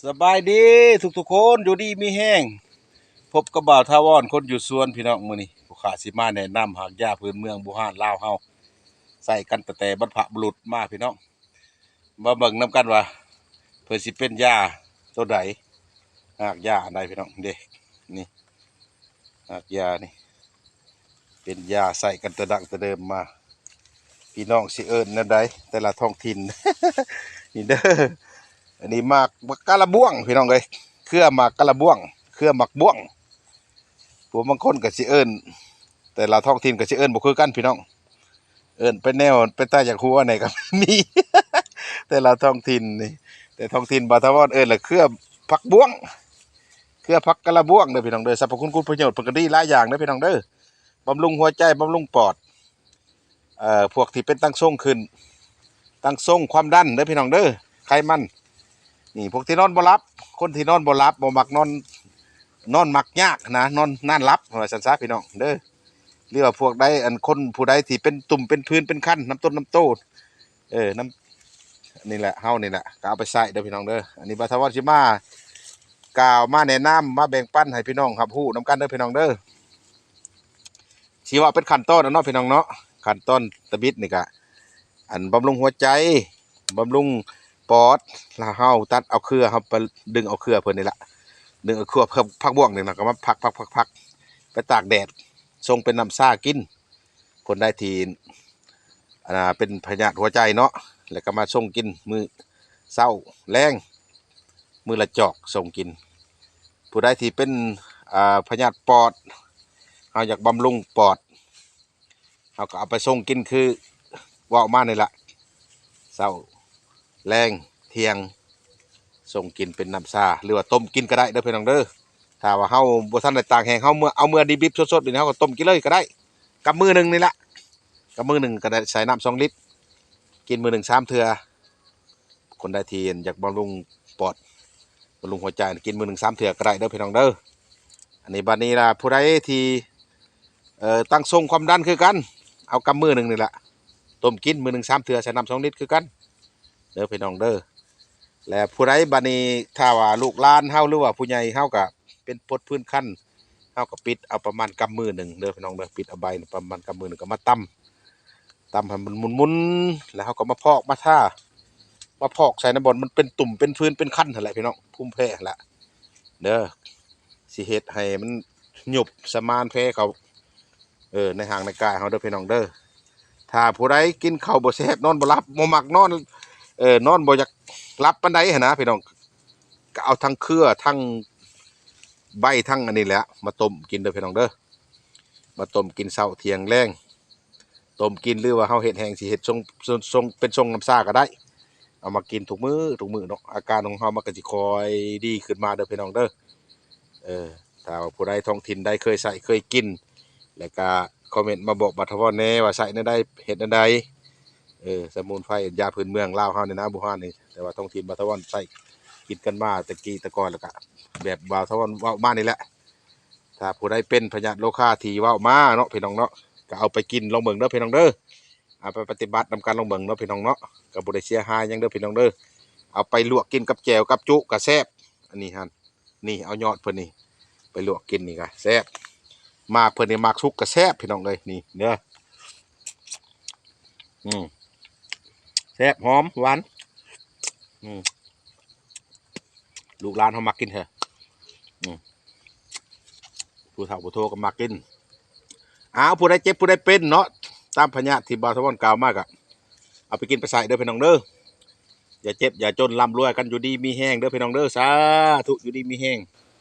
ສະບາຍດີທຸກໆຄົນ ຢູ່ດີມີແຮງ. ພົບກັບບ່າວຖາວອນ ຄົນຢູ່ສວນ ພີ່ນ້ອງ. ມື້ນີ້ຜູ້ຂ້າຊິມາແນະນຳຮາກຢາພື້ນເມືອງບູຮານລາວເຮົາ ໃຊ້ກັນຕັ້ງແຕ່ບັນພະບຸລຸດມາ ພີ່ນ້ອງ. ມາເບິ່ງນຳກັນວ່າເພິ່ນຊິເປັນຢາໂຕໃດ ຮາກຢາອັນໃດ ພີ່ນ້ອງ. ເດ້ ນີ້ ຮາກຢານີ້ ເປັນຢາໃຊ້ກັນແຕ່ດັ້ງແຕ່ເດີມມາ. ພີ່ນ້ອງຊິເອີ້ນແນວໃດແຕ່ລະທ້ອງຖິ່ນ? ນີ້ເດີ ອັນນີ້ໝາກ ໝາກກະລະບ້ວງ ພີ່ນ້ອງເອີຍ, ເຄືອໝາກກະລະບ້ວງ ເຄືອໝາກບ້ວງ. ຜູ້ບາງຄົນກໍຊິເອີ້ນ ແຕ່ລະທ້ອງຖິ່ນກໍຊິເອີ້ນບໍ່ຄືກັນ ພີ່ນ້ອງ. ເອີ້ນໄປແນວ ໄປຕາຢາກຫົວແດ່ກໍມີ ແຕ່ລະທ້ອງຖິ່ນນີ້. ແຕ່ທ້ອງຖິ່ນບ່າວຖາວອນເອີ້ນລະເຄືອຜັກບ້ວງ ເຄືອຜັກກະລະບ້ວງເດີ ພີ່ນ້ອງເດີ. ສັບພະຄຸນຄຸນປະໂຫຍດເພິ່ນກໍດີຫຼາຍຢ່າງເດີ ພີ່ນ້ອງເດີ. ບຳລຸງຫົວໃຈ ບຳລຸງປອດ ເອີ ພວກທີ່ເປັນຕັ້ງຊົງຂຶ້ນ ຕັ້ງຊົງຄວາມດັນເດີ ພີ່ນ້ອງເດີ ໄຂມັນ. ນີ້ ພວກທີ່ນອນບໍ່ຫຼັບ ຄົນທີ່ນອນບໍ່ຫຼັບ ບໍ່ມັກນອນ ນອນມັກຍາກນະ ນອນນານຫຼັບ ວ່າຊັ້ນຊະ ພີ່ນ້ອງເດີ. ຫຼືວ່າພວກໃດ ອັນ ຄົນຜູ້ໃດທີ່ເປັນຕຸ່ມເປັນຜື່ນເປັນຄັນ ນ້ຳຕົ້ນນ້ຳໂຕ ເອີ ນ້ຳ ນີ້ແຫຼະ ເຮົານີ້ແຫຼະ ກໍເອົາໄປໃຊ້ເດີ ພີ່ນ້ອງເດີ. ອັນນີ້ບ່າວຖາວອນຊິມາກ່າວ ມາແນະນຳ ມາແບ່ງປັນໃຫ້ພີ່ນ້ອງຮັບຮູ້ນຳກັນເດີ ພີ່ນ້ອງເດີ. ຊິເວົ້າເປັນຂັ້ນຕອນເນາະ ພີ່ນ້ອງເນາະ. ຂັ້ນຕອນຕະບິດນີ້ກະ ອັນ ບຳລຸງຫົວໃຈ ບຳລຸງປອດ ລະເຮົາຕັດເອົາເຄືອ ເຮົາໄປດຶງເອົາເຄືອເພິ່ນນີ້ລະ ດຶງເອົາເຄືອຜັກ ຜັກບ້ວງນີ້ນະ ກໍມາພັກໆໆ ໄປຕາກແດດ ຊົງເປັນນ້ຳຊາກິນ. ຄົນໃດທີ່ ອັນ ເປັນພະຍາດຫົວໃຈເນາະ ແລ້ວກໍມາຊົງກິນມື້ເຊົ້າແລງ ມື້ລະຈອກຊົງກິນ. ຜູ້ໃດທີ່ເປັນ ອາ ພະຍາດປອດ ເຮົາຢາກບຳລຸງປອດ ເຮົາກໍເອົາໄປຊົງກິນຄືເວົ້າມານີ້ລະ ເຊົ້າ ແລງ ທ່ຽງ ຊົງກິນເປັນນ້ຳຊາ ຫຼືວ່າຕົ້ມກິນກໍໄດ້ເດີ ພີ່ນ້ອງເດີ. ຖ້າວ່າເຮົາບໍ່ທັນໄດ້ຕາກແຫ້ງ ເຮົາເມື່ອ ເອົາເມື່ອດິບໆສົດໆນີ້ ເຮົາກໍຕົ້ມກິນເລີຍກໍໄດ້ ກັບມື້ໜຶ່ງນີ້ລະ ກັບມື້ໜຶ່ງກໍໄດ້ໃສ່ນ້ຳສອງລິດ ກິນມື້ໜຶ່ງສາມເທື່ອ. ຄົນໃດທີ່ຢາກບຳລຸງປອດ ບຳລຸງຫົວໃຈ ກິນມື້ໜຶ່ງສາມເທື່ອກໍໄດ້ເດີ ພີ່ນ້ອງເດີ. ອັນນີ້ ບັດນີ້ລະ ຜູ້ໃດທີ່ ເອີ ຕັ້ງຊົງຄວາມດັນຄືກັນ ເອົາກຳມືໜຶ່ງນີ້ລະ ຕົ້ມກິນມື້ໜຶ່ງສາມເທື່ອ ໃສ່ນ້ຳສອງລິດຄືກັນເດີ ພີ່ນ້ອງເດີ. ແລະ ຜູ້ໃດ ບັດນີ້ ຖ້າວ່າລູກຫຼານເຮົາ ຫຼືວ່າຜູ້ໃຫຍ່ເຮົາກະເປັນປົດພື້ນຄັນ ເຮົາກໍປິດເອົາປະມານກຳມືໜຶ່ງເດີ ພີ່ນ້ອງເດີ. ປິດເອົາໃບປະມານກຳມືໜຶ່ງ ກໍມາຕຳ ຕຳໃຫ້ມັນໝຸ່ນໆ ແລ້ວເຮົາກໍມາພອກມາທາ ມາພອກໃສ່ໃນບ່ອນມັນເປັນຕຸ່ມເປັນຜື່ນເປັນຄັນຫັ້ນແຫຼະ ພີ່ນ້ອງ ພູມແພ້ຫັ້ນແຫຼະເດີ. ຊິເຮັດໃຫ້ມັນຍຸບສະມານແພ້ເຂົ້າ ເອີ ໃນຮ່າງໃນກາຍເຮົາເດີ ພີ່ນ້ອງເດີ. ຖ້າຜູ້ໃດກິນເຂົ້າບໍ່ແຊບ ນອນບໍ່ຫຼັບ ບໍ່ມັກນອນ ເອີ ນອນບໍ່ຢາກຫຼັບປານໃດຫັ້ນນະ ພີ່ນ້ອງ ກໍເອົາທັງເຄືອ ທັງໃບ ທັງອັນນີ້ແຫຼະ ມາຕົ້ມກິນເດີ ພີ່ນ້ອງເດີ. ມາຕົ້ມກິນເຊົ້າທ່ຽງແລງ ຕົ້ມກິນ ຫຼືວ່າເຮົາເຮັດແຫ້ງ ຊິເຮັດຊົງ ຊົງ ຊົງ ເປັນຊົງນ້ຳຊາກໍໄດ້ ເອົາມາກິນທຸກມື້ ທຸກມື້ເນາະ ອາການຂອງເຮົາມັນກໍຊິຄ່ອຍດີຂຶ້ນມາເດີ ພີ່ນ້ອງເດີ. ເອີ ຖ້າວ່າຜູ້ໃດທ້ອງຖິ່ນໃດເຄີຍໃຊ້ເຄີຍກິນ ແລ້ວກະຄອມເມັນມາບອກບ່າວຖາວອນແດ່ວ່າໃຊ້ແນວໃດ ເຮັດແນວໃດ. ເອີ ສະໝຸນໄພ ຢາພື້ນເມືອງລາວເຮົານີ້ນະ ບູຮານນີ້ ແຕ່ວ່າທ້ອງຖິ່ນບ່າວຖາວອນໃຊ້ກິນກັນມາແຕ່ກີ້ແຕ່ກ່ອນ ແລ້ວກະແບບບ່າວຖາວອນເວົ້າມານີ້ແຫຼະ. ຖ້າຜູ້ໃດເປັນພະຍາດໂລຄາທີ່ເວົ້າມາເນາະ ພີ່ນ້ອງເນາະ ກໍເອົາໄປກິນລອງເບິ່ງເດີ ພີ່ນ້ອງເດີ. ເອົາໄປປະຕິບັດນຳກັນລອງເບິ່ງເນາະ ພີ່ນ້ອງເນາະ ກໍບໍ່ໄດ້ເສຍຫາຍຫຍັງເດີ ພີ່ນ້ອງເດີ. ເອົາໄປລວກກິນກັບແຈ່ວກັບຈຸກໍແຊບ ອັນນີ້ຫັ້ນ ນີ້ ເອົາຍອດເພິ່ນນີ້ໄປລວກກິນນີ້ກໍແຊບ. ໝາກເພິ່ນນີ້ໝາກສຸກກໍແຊບ ພີ່ນ້ອງເອີຍ ນີ້ເດີ. ອືມ ແຊບ ຫອມ ຫວານ ອືມ ລູກຫຼານເຮົາມັກກິນແທ້ ອືມ ຜູ້ເຖົ້າຜູ້ໂທກໍມັກກິນ. ອ້າວ ຜູ້ໃດເຈັບຜູ້ໃດເປັນເນາະ ຕາມພະຍາດທີ່ບ່າວຖາວອນກ່າວມາ ກໍເອົາໄປກິນໄປໃຊ້ເດີ ພີ່ນ້ອງເດີ. ຢ່າເຈັບຢ່າຈົນ ລ່ຳລວຍກັນ ຢູ່ດີມີແຮງເດີ ພີ່ນ້ອງເດີ. ສາທຸ ຢູ່ດີມີແຮງ.